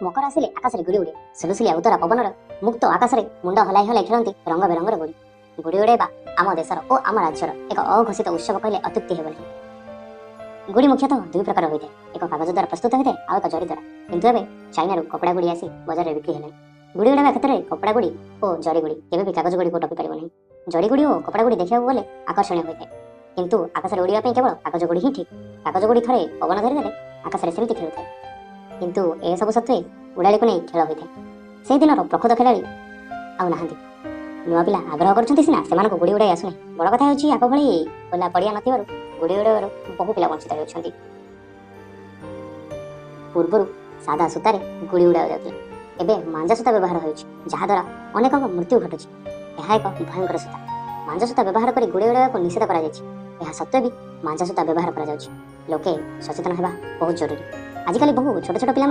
ମକର ଆସିଲେ ଆକାଶରେ ଗୁଡ଼ି ଉଡ଼େ। ସୁଲୁସୁଲିଆ ଉତ୍ତରା ପବନର ମୁକ୍ତ ଆକାଶରେ ମୁଣ୍ଡ ହଲାଇ ହଲାଇ ଖେଳନ୍ତି ରଙ୍ଗ ବେରଙ୍ଗର ଗୁଡ଼ି। ଗୁଡ଼ି ଉଡ଼ାଇବା ଆମ ଦେଶର ଓ ଆମ ରାଜ୍ୟର ଏକ ଅଘୋଷିତ ଉତ୍ସବ କହିଲେ ଅତ୍ୟୁକ୍ତି ହେବ ନାହିଁ। ଗୁଡ଼ି ମୁଖ୍ୟତଃ ଦୁଇ ପ୍ରକାର ହୋଇଥାଏ, ଏକ କାଗଜ ଦ୍ୱାରା ପ୍ରସ୍ତୁତ ହୋଇଥାଏ ଆଉ ଏକ ଜରି ଦ୍ୱାରା। କିନ୍ତୁ ଏବେ ଚାଇନାରୁ କପଡ଼ା ଗୁଡ଼ି ଆସି ବଜାରରେ ବିକ୍ରି ହେଲାଣି। ଗୁଡ଼ି ଉଡ଼ାଇବା କ୍ଷେତ୍ରରେ କପଡ଼ା ଗୁଡ଼ି ଓ ଜରି ଗୁଡ଼ି କେବେ ବି କାଗଜ ଗୁଡ଼ିକୁ ଟପି ପାରିବ ନାହିଁ। ଜରି ଗୁଡ଼ି ଓ କପଡ଼ା ଗୁଡ଼ି ଦେଖିବାକୁ ଗଲେ ଆକର୍ଷଣୀୟ ହୋଇଥାଏ, କିନ୍ତୁ ଆକାଶରେ ଉଡ଼ିବା ପାଇଁ କେବଳ କାଗଜ ଗୁଡ଼ି ହିଁ ଠିକ୍। କାଗଜ ଗୁଡ଼ି ଥରେ ପବନ ଧରିଦେଲେ ଆକାଶରେ ସେମିତି ଖେଳୁଥାଏ। କିନ୍ତୁ ଏସବୁ ସତ୍ତ୍ୱେ ଉଡ଼ାଳିକୁ ନେଇ ଖେଳ ହୋଇଥାଏ। ସେହିଦିନର ପ୍ରକୃତ ଖେଳାଳି ଆଉ ନାହାନ୍ତି। ନୂଆ ପିଲା ଆଗ୍ରହ କରୁଛନ୍ତି ସିନା, ସେମାନଙ୍କୁ ଗୁଡ଼ି ଉଡ଼ାଇ ଆସୁନାହିଁ। ବଡ଼ କଥା ହେଉଛି, ଆଗ ଭଳି ଖୋଲା ପଡ଼ିଆ ନଥିବାରୁ ଗୁଡ଼ି ଉଡ଼ାଇବାରୁ ବହୁ ପିଲା ବଞ୍ଚିତ ହେଉଛନ୍ତି। ପୂର୍ବରୁ ସାଦା ସୂତାରେ ଗୁଡ଼ି ଉଡ଼ା ଯାଉଥିଲା, ଏବେ ମାଞ୍ଜା ସୂତା ବ୍ୟବହାର ହେଉଛି, ଯାହାଦ୍ୱାରା ଅନେକଙ୍କ ମୃତ୍ୟୁ ଘଟୁଛି। ଏହା ଏକ ଭୟଙ୍କର ସୂତା। ମାଞ୍ଜା ସୂତା ବ୍ୟବହାର କରି ଗୁଡ଼ି ଉଡ଼ାଇବାକୁ ନିଷେଧ କରାଯାଇଛି। ଏହା ସତ୍ତ୍ୱେ ବି ମାଞ୍ଜା ସୂତା ବ୍ୟବହାର କରାଯାଉଛି। ଲୋକେ ସଚେତନ ହେବା ବହୁତ ଜରୁରୀ। ଆଜିକାଲି ବହୁ ଛୋଟ ଛୋଟ ପିଲାମାନେ